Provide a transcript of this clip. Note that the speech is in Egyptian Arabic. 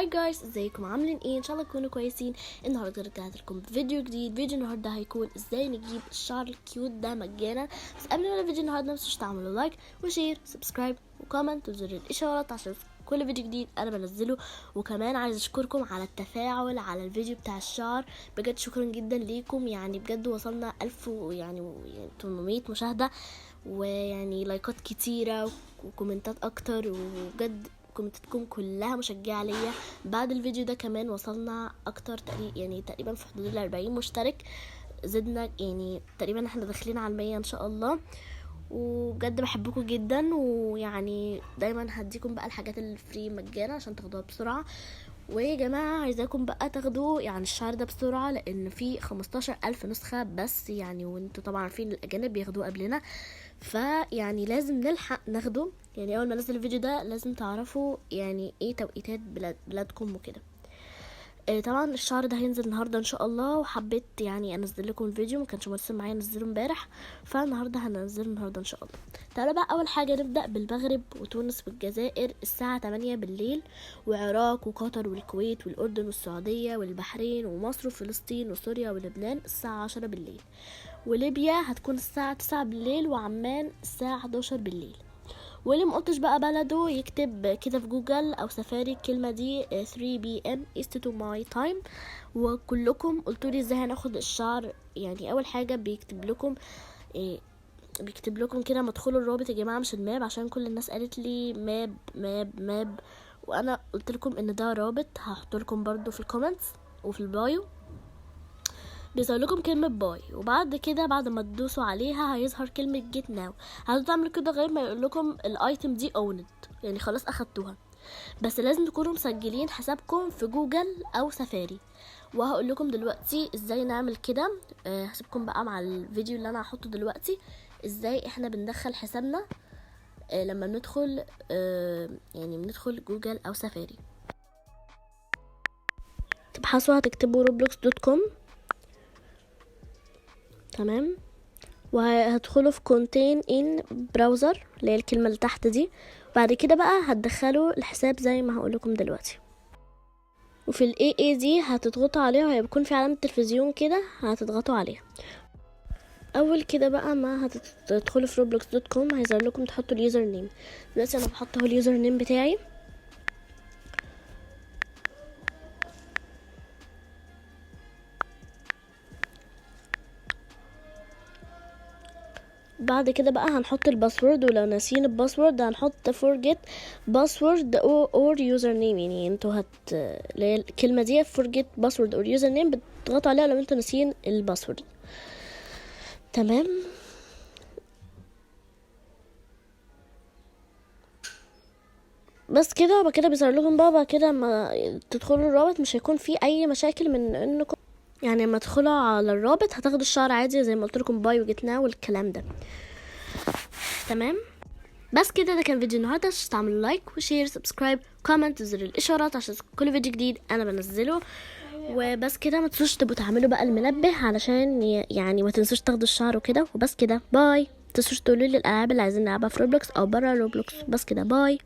Hi guys، ازيكم؟ عاملين ايه؟ ان شاء الله تكونوا كويسين. النهارده رجعت لكم بفيديو جديد. فيديو النهارده هيكون ازاي نجيب الشعر ال cute ده مجانا. بس قبل ما الفيديو النهارده متنسوش تعملوا like و share subscribe و comment وزر الاشارات عشان كل فيديو جديد انا بنزله. وكمان عايز اشكركم على التفاعل على الفيديو بتاع الشعر، بجد شكرا جدا ليكم. يعني بجد وصلنا 1000 ويعني 800 مشاهده، ويعني لايكات كتيرة وكومنتات اكتر، وبجد كومنتاتكم كلها مشجعه ليا. بعد الفيديو ده كمان وصلنا اكتر تقريبا، يعني تقريبا في حدود ال 40 مشترك، زدنا يعني تقريبا احنا داخلين على 100 ان شاء الله. وبجد بحبكم جدا، ويعني دايما هديكم بقى الحاجات ال free مجانا عشان تاخدوها بسرعة. ويا جماعة عايزاكم بقى تاخدوا يعني الشعر ده بسرعة، لان في 15,000 نسخه بس يعني، وانتوا طبعا عارفين الاجانب بياخدوه قبلنا، فيعني لازم نلحق ناخده. يعني اول ما انزل الفيديو ده لازم تعرفوا يعني ايه توقيتات بلادكم وكده. طبعا الشعر ده هينزل النهارده ان شاء الله، وحبيت يعني انزل لكم الفيديو، ما كانش مناسب معايا انزله امبارح، فالنهارده هنزله النهارده ان شاء الله. تعالوا بقى اول حاجة نبدا بالمغرب وتونس والجزائر الساعة 8 بالليل، وعراق وقطر والكويت والاردن والسعودية والبحرين ومصر وفلسطين وسوريا ولبنان الساعة 10 بالليل، وليبيا هتكون الساعة 9 بالليل، وعمان الساعة 11 بالليل. واللي ما قلتش بقى بلده يكتب كده في جوجل او سفاري الكلمة دي 3 PM east to my time. وكلكم قلتوا لي ازاي هناخد الشعر. يعني اول حاجة بيكتب لكم إيه، بيكتب لكم كده ما تدخلوا الرابط يا جماعة مش ال map، عشان كل الناس قالت لي map map map، وانا قلت لكم ان ده رابط هحط لكم برده في ال comments وفي ال bio. بيظهر لكم كلمة buy، وبعد كده بعد ما تدوسوا عليها هيظهر كلمة get now. هتعملوا كده غير ما يقول لكم ال item دي owned، يعني خلاص اخدتوها. بس لازم تكونوا مسجلين حسابكم في جوجل او سفاري، وهقول لكم دلوقتي ازاي نعمل كده. هسيبكم بقى مع الفيديو اللي انا هحطه دلوقتي ازاي احنا بندخل حسابنا، لما بندخل، يعني بندخل جوجل او سفاري. تبحثوا هتكتبوا Roblox dot com، تمام، وهتدخلوا في continue in browser اللي هي الكلمة اللي تحت دي. بعد كده بقى هتدخلوا الحساب زي ما هقولكم دلوقتي، وفي ال A A دي هتضغطوا عليها وهيكون في علامة تلفزيون كده هتضغطوا عليها. اول كده بقى ما هتدخلوا في Roblox dot com هيظهر لكم تحطوا ال username. دلوقتي انا بحط اهو ال username بتاعي. بعد كده بقى هنحط ال password، ولو ناسيين ال password هنحط forget password or username. يعني انتوا اللي هي الكلمة دي forget password or username بتضغطوا عليها لو انتوا ناسيين ال password، تمام. بس كده. وبعد كده بيظهر لكم بقى بعد كده ما تدخلوا الرابط مش هيكون فيه اي مشاكل من انكم يعني لما تدخلوا على الرابط هتاخدوا الشعر عادي زي ما قلت لكم buy و get now والكلام ده، تمام. بس كده، ده كان فيديو النهارده. عشان تعملوا like و share subscribe comment وزر الاشارات عشان كل فيديو جديد انا بنزله. وبس كده، ما تنسوش تبقوا تعملوا بقى المنبه علشان يعني ما تنسوش تاخدوا الشعر وكده. وبس كده، bye. ما تنسوش تقولوا لي الالعاب اللي عايزين نلعبها في Roblox او بره Roblox. بس كده، bye.